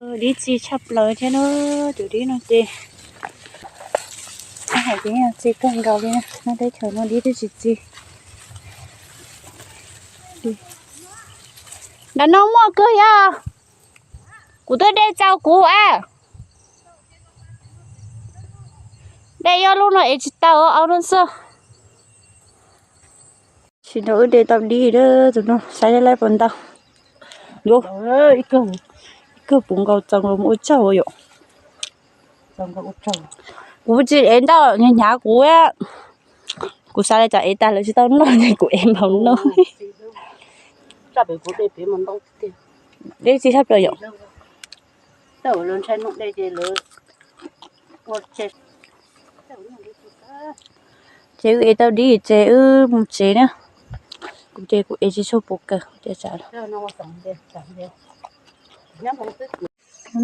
Dib txi tshaj plaws thiab na, tus dib no ces hais tias txi kawg nkaus li na, no teb chaws no dib twb tsis txi. Nram no muaj kawg yog, kuv twb de txaus kuv a. De yog lub no es tsis tau au no xwb. Tsis nrog wb de tau dib, tus no saib laib puas ntau. Ib kawg puv nkaus txaus nkaus mus ua tsaug yom. Kuv tsis ev ntau, hnyav hnyav kuv, kuv xav li cas ev tag lawv tsis tau noj ces kuv ev npaum no. Dib txi tshaj plaws yom. Ces wb ev tau dib ces wb mus tsev na. Kuv ces kuv ev tsis tshua puv kawg, kuv tias tsam.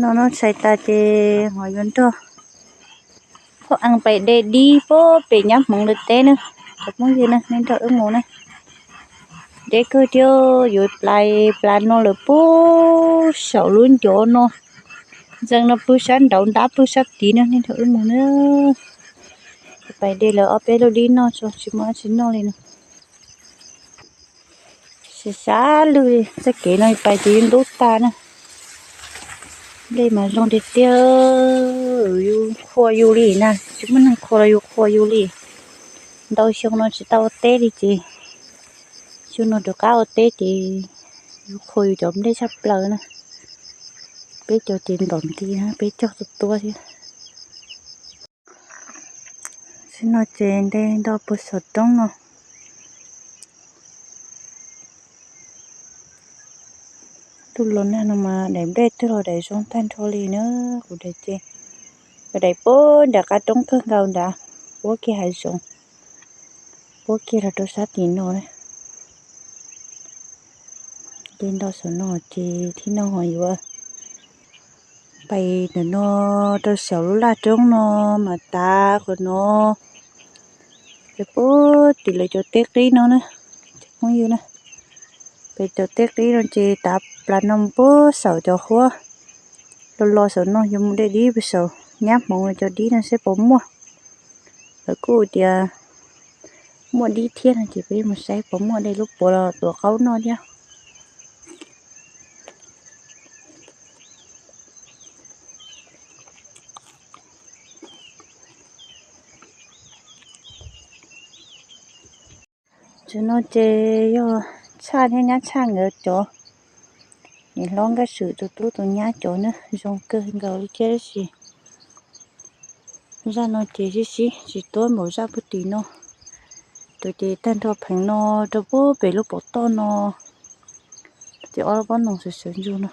No no tshais tas ces ho yuav nrog phob ees pais de dib puag pem nyab hmoov lawv teb na. Cov phooj ywg na, nej nrog wb mus na. Deb kawg thiab, yuav plais plas no lawm puag saum lub ncov no. Ntxees no pw sab nraud, ntab pw sab tid na, nej nrog wb mus na. Pais de lawv ob peb lub dib noj tso, tsis muaj dab tsi noj li no. Sab sab lug li, txoj kev no pais ces yuav ntub tag na. Nplej mas zoo tiag tiag, yus qhua yus li na, tsis muaj neeg qhua los yus qhua yus li. Ntau xyoo no tsis tau ua teb li ces xyoo no rov qab ua teb ces yus qhua yus cov nplej tshaj plaws na. Peb cov ces ntom nti, peb cog tuaj tuaj thiab. Tam sim no ces de nto puag saum roob no. Tus los nag no mas daim nplej twg los daim zoo tag nrho li na. Kuv daim ces, kuv daim puag nram qab roob kawg nkaus nrad, puab kiag hav zoov, puab kiag los rau sab tim no na. De nto saum no ces thib no ho yuav pais ntawm no rau saum lub laj roob no mas tav qhov no. Ces puag tim lawv cov teb qib no na, cov phooj ywg na, pem cov teb qib no ces tav plas no puag saum cov huab los los saum no, yuav mus de dib pem saum nyab hmoov no cov dib no seb puas muaj. Lawv kuj tias muaj dib thiab no ces peb mus saib puas muaj, de lub puav los tuav qaub noj thiab. Tam no ces yog Tshaj thiab nyab Tshaj nkawd cov niam hlob Nkaj Swm tus tub tus nyab cov na, zoo kawg nkaus li thiab tab sis zaj no ces sib sib tsis tuab npaum zaj puag tim no. Cov ces tag nrho pheev no rau puag pem lub pov toj no, ces ob lub pob noog sawv sawv ntsug no,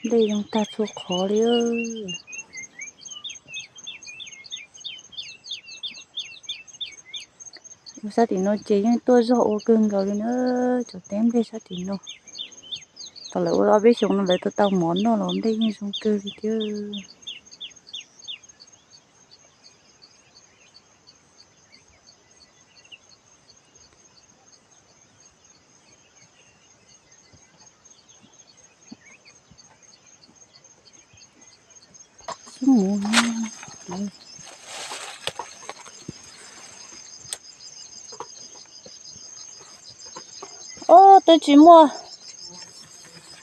nplej zoo tag txhua qhov li. Ua sab tim no ces yeej tuaj zog ua kawg nkaus li na, cov teb nplej sab tim no. Thaum lawv ua ob peb xyoos no lawv tau tau mov noj los nplej yeej zoo kawg li thiab. Xub mus. Ob, twb tsis muaj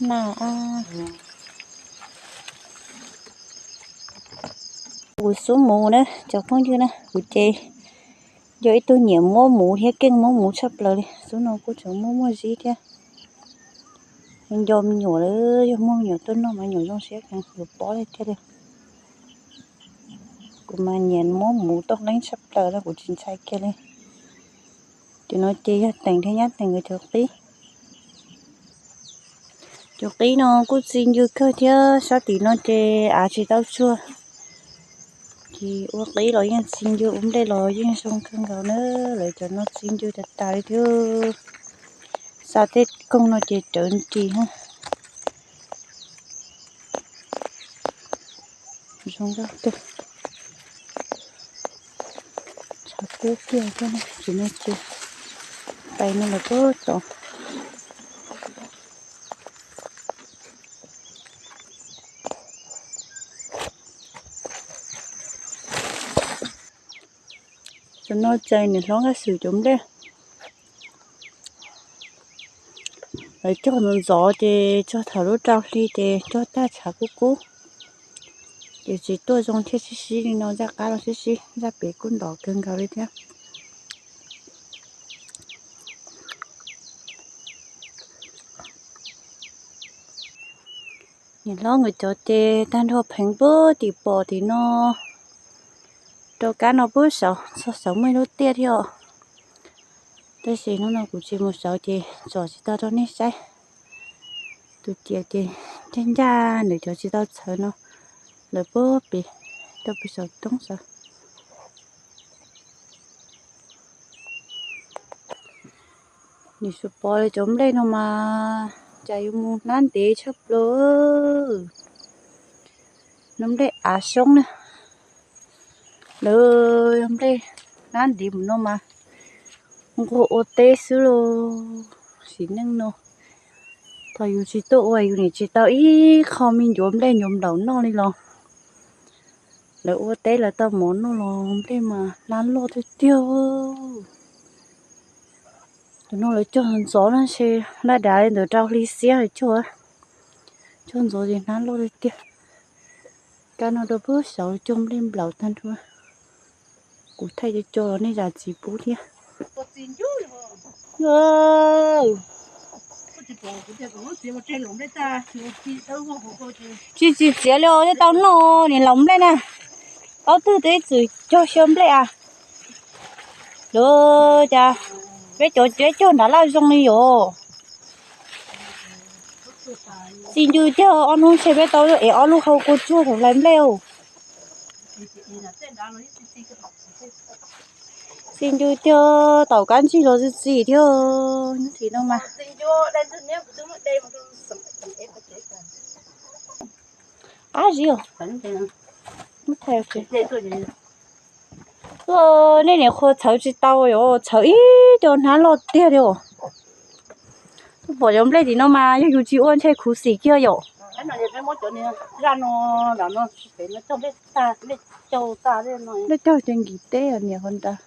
na. Kuv xub mus na cov phooj ywg na, kuv ces yog ib tug nyiam muab muv thiab keej muab muv tshaj plaws li. Xub no kuj tseem muaj muaj zib thiab. Nco me nyuam lawm, yog muaj me nyuam tuaj noj mas me nyuam zoo siab kheev yuav pob li thiaj li. Kuv mas nyiam muab muv toj qeeb tshaj plaws los kuv tsis ntshai kiag li. Cov no ces yog Teem thiab nyab Teem nkawd cov qib. Cov qib no kuj txi ncw kawg thiab, sab tim no ces av tsis tau tsuag. Ces ua qib los yeej txi ncw, ua nplej los yeej zoo kawg nkaus na. Lawv cov no txi ncw tas tas li thiab. Xa tej koog no ces rawv nris. Zoo nkauj tiag. Tshav kub kiag thiab, tsis muaj tsiaj. Pais no los puag tod. No ces niam hlob Nkaj Xwm cov nplej, lawv cog ntxov ntxov ces cog thaum lub rau hli ces cog tag tshav kub kub, ces tsis tuaj zoo thiaj sib sib li no, zaj qab los sib sib, zaj pem kuj ntov kawg nkaus li thiab. Niam hlob nkawd cov ces tag nrho pheev puag tim pom tim no, rau kab no puag saud, txog saud muaj ib lub tiaj thiab os. Tab sis hnub no kuv tsis mus saud ces tsom tsis tau rau nej saib. Tus ciav ces ncaj ncaj ntawm cov tsis tau txhawv no, lawv puag pem, rau pem saum roob saud. Nim sum pov li cov nplej no mas cas yuav mus hnab ntev tshaj plaws. No nplej av soob na, lawv yog nplej hnab ntev mus no mas nquag ua teb xwb lauj. Sim neej no thaum yus tsis tuaj ua yus nim tsis tau ib qho me ncuav nplej ncuav nplaum noj li los. Lawv ua teb lawv tau mov noj los nplej mas hnab loj tiag tiag. Tus no lawv cog ntxov ntxov na, ntshe laj dav li ntawd rau hli xiab cog, cog ntxov ces hnab loj tiag tiag. Kab no rau puag saud cog nplej nplaum tag nrho. Kuv thaij cov cog los nej zam txim pub thiab. Tsis txiv txiav li os, thiaj tau noj niam laus nplej na. Paub twg twb ib txwm cog xyaw nplej a. Lawv cas peb cov peb cog nrad laj zoo li yom. Txi ncw tiag, ob hnub ntshe peb tau ev ob lub hau kua tsuag thaum hlais nplej os. Txi ncw tiag, taum kab ntsig los txi txi thiab. Hnub tim no mas qab zib os. Nej niam qhuav txhawv tsis tau, txhawv ib co hnab loj tiag li os. Pom cov nplej tim no mas yog yus tsis ua ntshe khuv xim kiag yom. Nplej caug ces nkim teb niam qhuav nrad.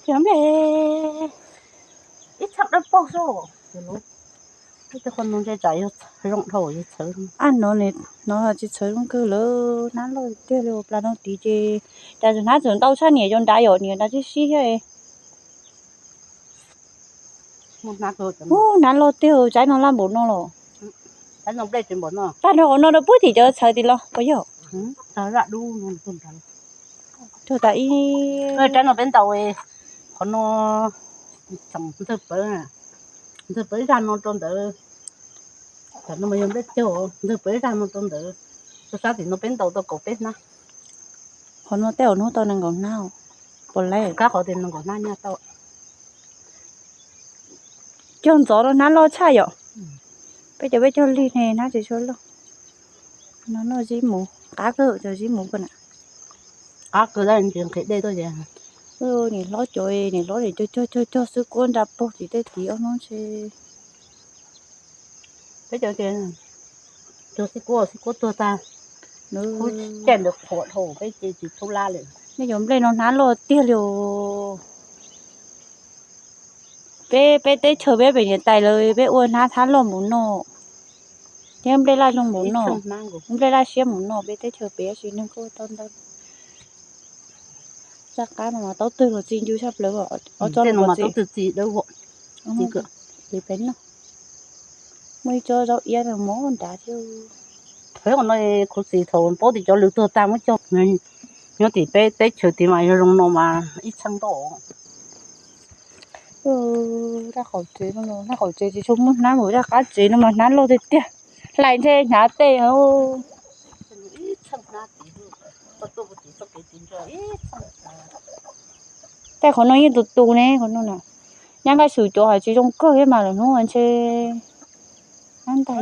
Cog nplej ib txhab dawb paug xwb. Ab, no tsis txhawv zoo kawg lawm, hnab loj tiag li. Plas no tid ces cas hnab txawm ntau tshaj niam cov nrad yom, niam nrad sib sib thiab. Hnab loj tiag, tsaib no laj npaum no los. Tag nrho qhov no rau puag tim cov txhawv tim los puas yog? Rau tas ib, rab no peb ntaus, qhov no ntxawg pawv, ntxawg pawv ib zaj no rau ntawd. Tam no mas yog nplej caug, ntxawg pawv ib zaj no rau ntawd. Rau sab tim no peb ntaus tau kaum peb hnab. Qhov no tej zaum hnub tau nees nkaum hnab, puas laib? Kab qhov tias nees nkaum hnab nyaj tau. Cog ntxov no hnab loj tshaj yom. Peb cov peb cog lig ne hnab tsis tshua loj. No noj zib muv, qab kawg cov zib muv ko na. Qab kawg tab nqhis dej tuaj ces. Niam hlob cov, niam hlob niam cog cog cog xwb kuab nra pog tim tej tid ob hnub ntshe. Peb cov ces cog xwb kuab, xwb kuab tuag tag. Caij ntawd qhuav dhau peb ces tsis thub lab lawm. Nej cov nplej no hnab loj tiag li os. Peb, peb teb chaws peb pem niam tais lawv peb ua hnab thab loj mus noj, thiab nplej laj zoo mus noj, nplej laj siab mus noj peb teb chaws pem, tab sis neeg kuj tau ntau. Zaj qab no mas taub twg los txi ncw tshaj plaws, ob tsob no mas taub twg txi dawb vog. Peb noj, muaj ib tsob zaub iab no mos nrad thiab. Peb ua no khuv xim thaum paub tias cov lwm tuag tag muab cog, nyob tim peb teb chaws tid mas yog zoo no mas ib txheej ntau. Raj qaum tsev no, raj qaum tsev tsis tshua muaj hnab, mus raj qab tsev no mas hnab loj tiag tiag, hlais ntshe hnyav tej. Tej qhov no yeej tus tus ne, qhov no na, nyab Nkaj Xwm cov hais tsis zoo kawg thiab mas lwm hnub ntshe hnab ntag.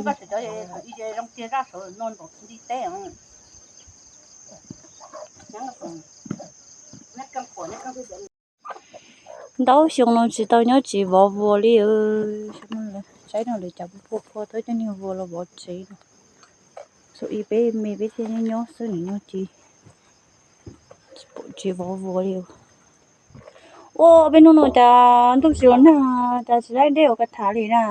Ntau xyoo no tsis tau nyob tsev vov vuas li. Saib no lawv cas phua phua thawb cov niag vuas los vov tsev no. Txhua ib peb me peb thiaj nyob nyob xwb, nim no ces tsis pom Tsis vov vuas li. Ua peb hnub no cas ntuj tsis los nag, cas tsis laib dej ua ka thav li na.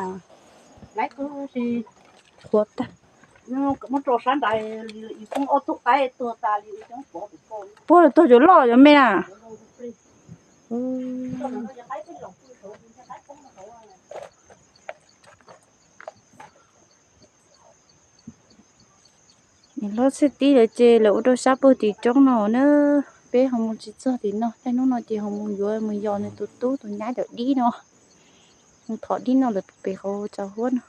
Qhuav tag. Puag tuag cov loj cov me na. Nws loj txij tib lawm ces lawv ua rau sab puag tim roob no na. Peb ho mus tsis txog tim no, tej hnub no ces ho mus yuav mus yos nws tus tub tus nyab cov dib no, mus thov dib no lawv pem qhov tsaus huab no.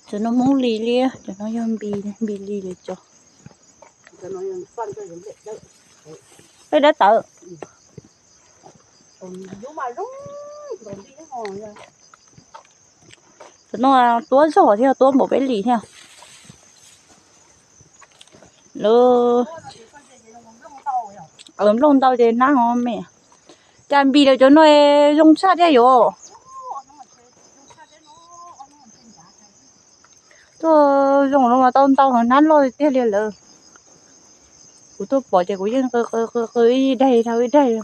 Cov no Hmoob Lis li, cov no yog Npis, Npis Lis lawv cov. Peb dab tawv. Cov no tuab zog thiab tuab npaum peb Lis thiab. Lawv nplooj ntau ces hnab ho me. Cas Npis lawv cov no zoo tshaj thiab yuav. Tuaj zoo no mas tau ntau hnab loj tiag li lawm. Kuv tuaj pom ces kuv yeej qw qw qw ib daig dhau ib daig.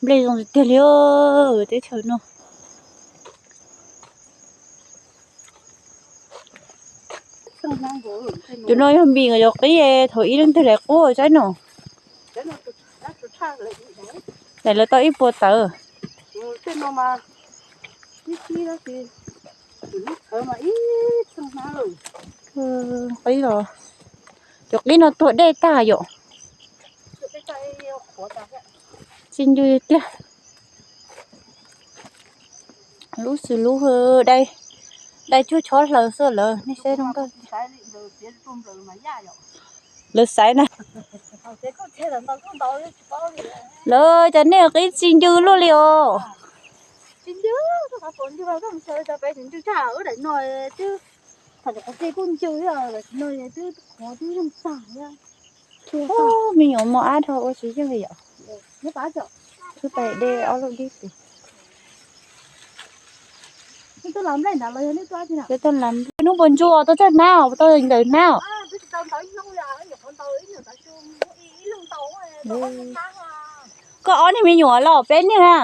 Nplej zoo tiag tiag li teb chaws no. Cov no yog Npis nkawd cov qib, thaum ub leej twg lawv qub saib no. Daim lawv tau ib puas tawv. Qib los, cov qib no tuag dej tag yom. Txi ncw tiag. Lub xwm lub dai, dai cuaj chob hlaws xwb lawm, nej saib zoo nkauj. Lawv xaiv na. Lawv cov nej qib txi ncw luaj li os. Me nyuam mos ab dhau ua tsis yeej li yom. Wb pais de ob lub dib pem. Hnub puas ntsuag tau txawj hnab, tau ntawm hnab. Koj ob niag me nyuam los peb niag na.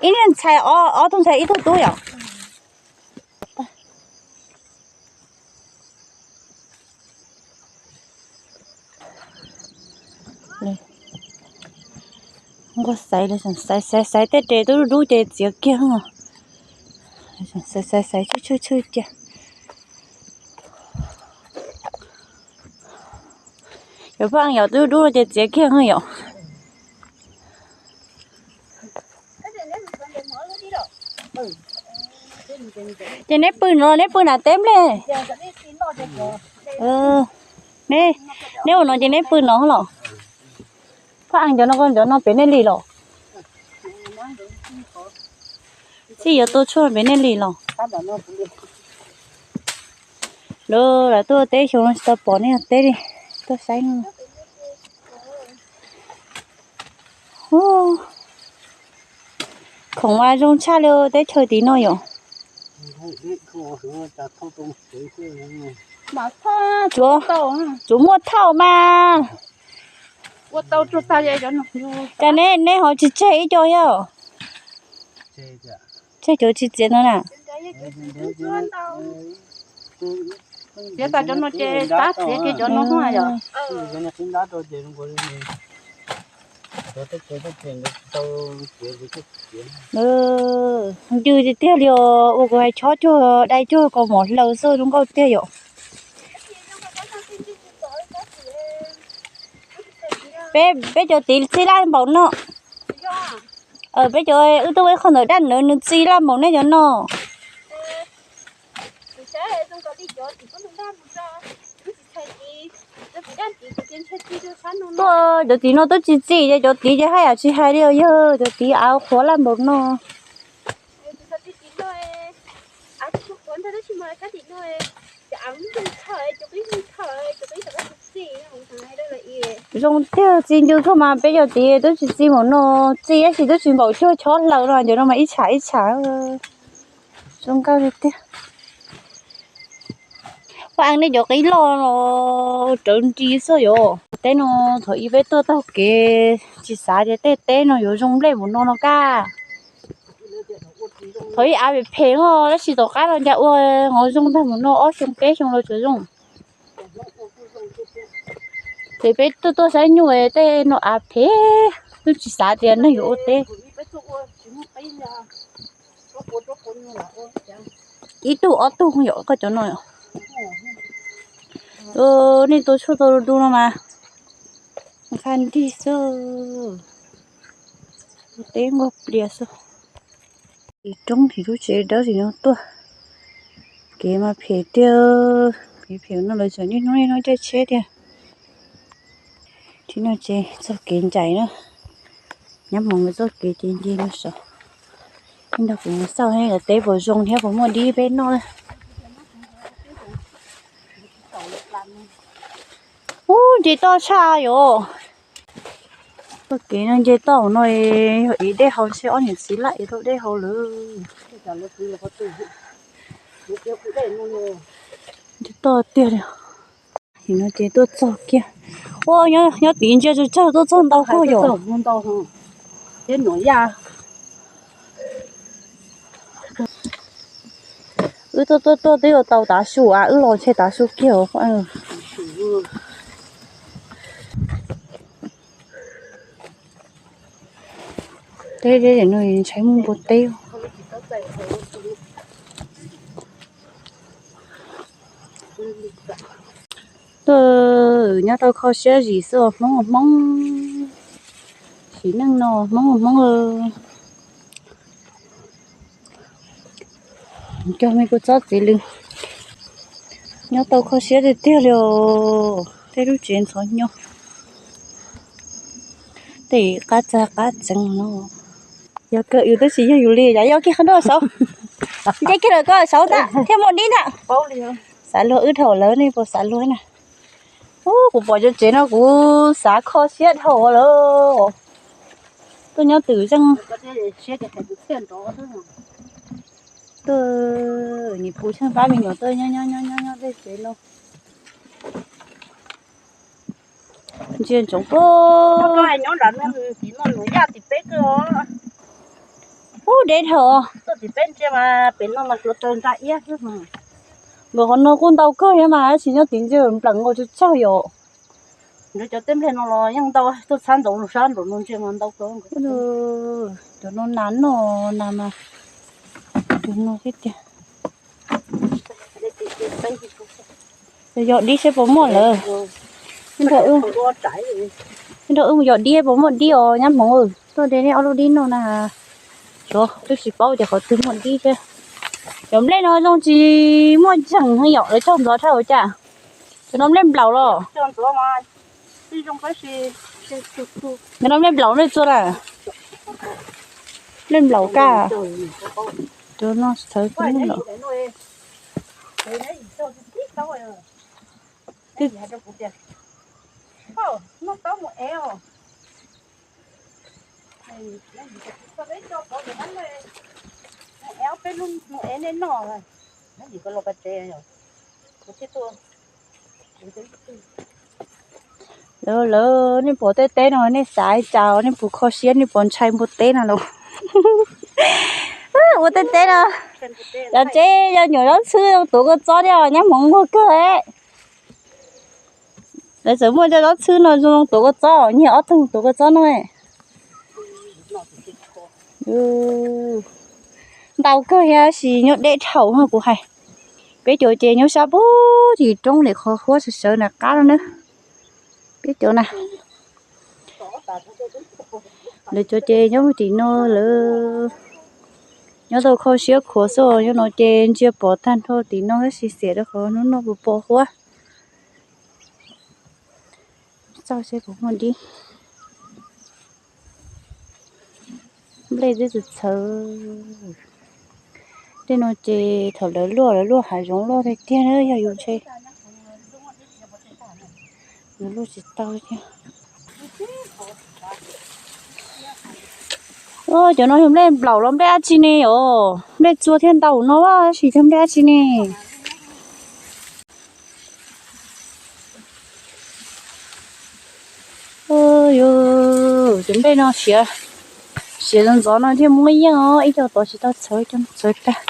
Ib niag ntxhais, ob tug ntxhais ib tug tub yom. Nquag xaiv, xaiv xaiv xaiv tej res dub dub ces txiav kiag. Xaiv xaiv xaiv tshwj tshwj tshwj cia. Cov phaj yom, dub dub ces txiav kiag yom. Ces neb pw no, neb pw nram teb nplej. Neb, neb ua no ces neb pw no los. Phaj cov no, cov no pem nej li los. Txij yuav tua tshuaj pem nej li los. Lawv, lawv tuaj teb xyoo no tsis tau pom nej teb li. Tuaj saib no. Khoom mas zoo tshaj li teb chaws tim no yom. Tsuav, tsuav muaj thauj mas. Cas neb, neb ho tsis tseg ib co thiab? Tseg cov tsis txiav no na. Txiav tas cov no ces tab txiav kiag cov no yom. Ncw tiag tiag li os, ua kuv hais chob cuag dai cuag kaus mom hlaws xwb zoo nkauj tiag yom. Peb, peb cov tiv txi laj npaum no. Peb cov wb tuaj ua ib qho ntawm dab ntawd nws txi laj npaum nej cov no. Tuaj cov tim no twb tsis txi ces cov tiv ces haj yam tsis hais li os, yog cov tiv av qhuav laj npaum no. Zoo tiag, txi ncw tuaj mas peb cov tid twb tsis txi mus no, txi tab sis twb tsis npaum cuag chob hlaws no, cov no mas ib tsham ib tsham. Zoo nkauj tiag tiag. Paj eev nej cov qib loj no rawv nti xwb yom. Teb no thaum ub peb tuaj taug kev tsis xav tias tej teb no yuav zoo nplej mus no no kaj. Thaum ub av phem phem no tab sis tom qab no cas ua zoo tag mus no ob xyoo peb xyoo los tsuas zoo. Ces peb tuaj tuaj saib nyuj tej no av phem, twb tsis xav tias neeg yuav ua teb. Ib tug ob tug yom koj cov no. Nej tua tshuaj tau du du no mas nqha nrig xwb, teb nquag plias xwb. Roob tim lub tsev dawb tim no tuaj, kev mas phem tiag, kev phem no lawv tseem niaj hnub niaj hnub caij tsheb tiag. Tim no ces txoj kev ncaim na, nyob hmoov txoj kev ces nce no saud. Nrog kuv mus xauj lawv teb puas zoo thiab puas muaj dib peb noj. Ub, nce toj tshaj yom. Txoj kev no nce toj no yog ev dej haus ntshe ob niam txiv laj ev tau dej haus lawm. Nce toj tiag li. Tim no ces tuaj txog kiag. Ua nyob tid ntsia tsawg tsawg tuaj txog ntau kawg yom. Wb tuaj tuaj tuaj twb yuav tau tav su, wb los ntshe tav su kiag. Teb no ntshai muaj npua teb. Tuaj nyob tau kho siab zim xwb Hmoob Hmoob. Sim neej no Hmoob Hmoob. Cog me kua txob txiv lws, nyob tau kho siab tiag tiag li os. Tej lub tsev ntxhov nyo, tej qab txag qab txeev no. Yog kawg yus twb tsis yog yus li, yog kiag qhov nrog saud, nce kiag lawm koj saud ntag thiaj muaj dib ntag. Xav luag wb dhau lawm nej puas xav luag na? Ub, kuv pom cov tsev no kuv xav kho siab dhau lawm. Tuaj nyob twm zeej. Tuaj, nim pus tsheej pab me nyuam tuaj nyob nyob nyob nyob tej tsev no. Ntsia ntsoov puag. Ub, deb dhau. Nkawd qhov no kuj ntau kawg thiab mas, tab sis nyob tim ntsia npleem nkaus tsawg tsawg yom. Nkawd cov teb nplej no los yeej ntau, tuaj txhab ntaus sab nraum no ntsia mas ntau kawg. Cov no nas noj nas mas, cov no thiab tiag. Yog dib seb puas muaj lawm. Nrog wb mus yog dib puas muaj dib os nyab hmoov. Tuaj de nej ob lub dib noj na. Tsuav twb tsis paub tias qhov twg muaj dib thiab. Cov nplej no zoo tsis muaj ntseeg heev yom, lawv cog ntxov dhau cas. Cov no nplej nplaum los? Cov no nplej nplaum nplej txua na. Nplej nplaum kaj. Cov no txhawv nplej nplaum. Lawv, lawv, nej pom tej teb no nej xav cas, nej puas kho siab, nej puas ntshai npua teb na los? Ua tej teb no, cov tsev yog nyuam zaub txhwb tuav kua txob thiab nyab hmoov nquag kawg. Lawv txawm muaj cov zaub txhwb no zoo tuav kua txob, nyiag ob tug tuav kua txob no. Ntau kawg thiab sis nyob deb dhau kuv hais. Peb cov ces nyob sab puag tim roob nim qhov huab sawv sawv nram qab no na. Peb cov na, lawv cov ces nyob tim no lawv nyob tau kho siab khuav xwb, nyob no ces ntsia pom tag nrho tim no tab sis xiam rau qhov hnub no puas pom huab. Txauj seb puas muaj dib. Nplej twb txawv txhawv. Tej no ces thaum lawv luaj, lawv luaj hav zoov luaj tiag tiag na, yog yus ntshe yus luaj tsis tau thiab. Cov no yog nplej nplaum los nplej dab tsi ne os? Nplej txua thiab ntau no tab sis yog nplej dab tsi ne? Yus, cov nplej no siav, siav ntxov ntxov no thiaj muab yeej os, ib co tod tsis tau txhawv, ib co txhawv tag.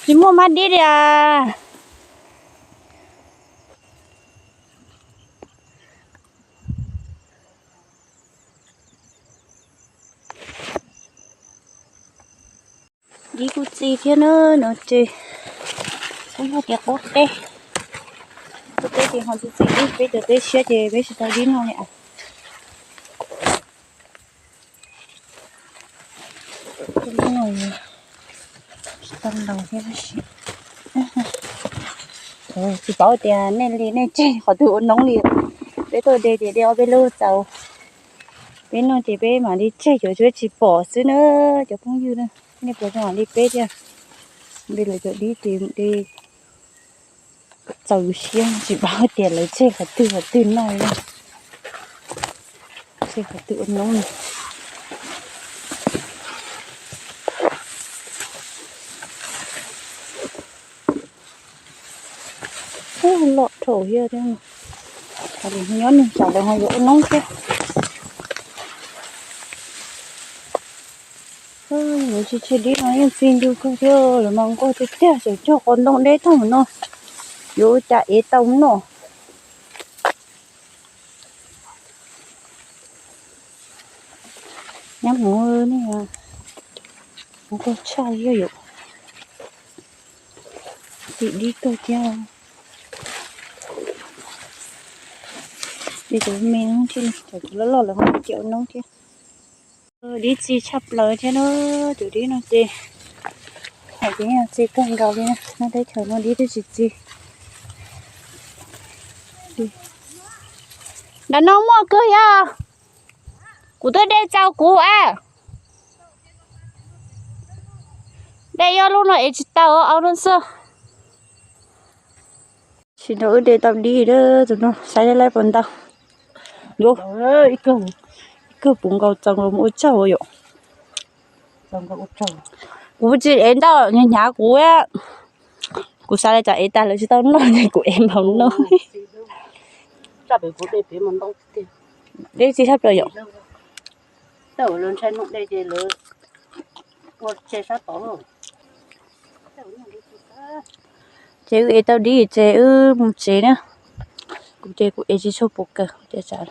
Tsis muaj mab dib li as. Dib kuj txi thiab na, no ces kuj yog tias qub teb, qub teb ces ho txi txi dib, peb cov teb siab ces peb tsis tau dib noj li as. Tsis tau laus thiab tab sis tsis paub tias nej li nej tseg qhov twg ua noob li. Peb tuaj de ces de ob peb lub txaus, peb noj ces peb mam li tseg, cov tsis pom xwb na cov phooj ywg na. Nej puas zoo li peb thiab? De lawv cov dib ces de txaus siab, tsis paub tias lawv tseg qhov twg qhov twg noj li, tseg qhov twg ua noob li. Loj dhau thiab, nyob nws tsam lawv ho yuav ua noob thiab. Lawv tsis tseg dib no yeej txi ncw kawg thiab, lawv mas nquag tiag tiag, tseem cog qos ntoo deb tag no, yuav ua cas ev tau noj. Nyab hmuv, nquag tshaj li yom. Txi dib kawg thiab. Dib cov me, cov loj loj lawv ho cia ua noob thiab. Dib txi tshaj plaws thiab na, tus dib no ces hais tias txi kawg nkaus li na, no teb chaws no dib twb tsis txi. Nram no muaj kawg yog, kuv twb de txaus kuv a. De yog lub no ev tsis tau, au no xwb. Tsis nrog wb de tau dib, tus no saib laib puas ntau. Ib kawg puv nkaus txaus nkaus mus ua tsaug yom. Kuv tsis ev ntau, hnyav kuv, kuv xav li cas ev tas lawv tsis tau noj ces kuv ev npaum no. Dib txi tshaj plaws yom. Ces wb ev tau dib ces wb mus tsev na. Kuv ces kuv ev tsis tshua puv kawg, kuv ces tsam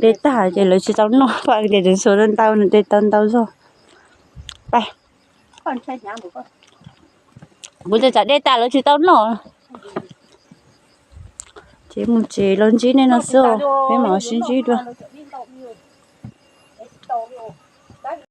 de tag ces lawv tsis tau noj, poj ces tseem tshuav ntau, nws de tau ntau zog. Pais, kuv ces tsam de tas lawv tsis tau noj. Ces mus tsev los ntsib nej no xwb os, peb mam sib ntsib dua.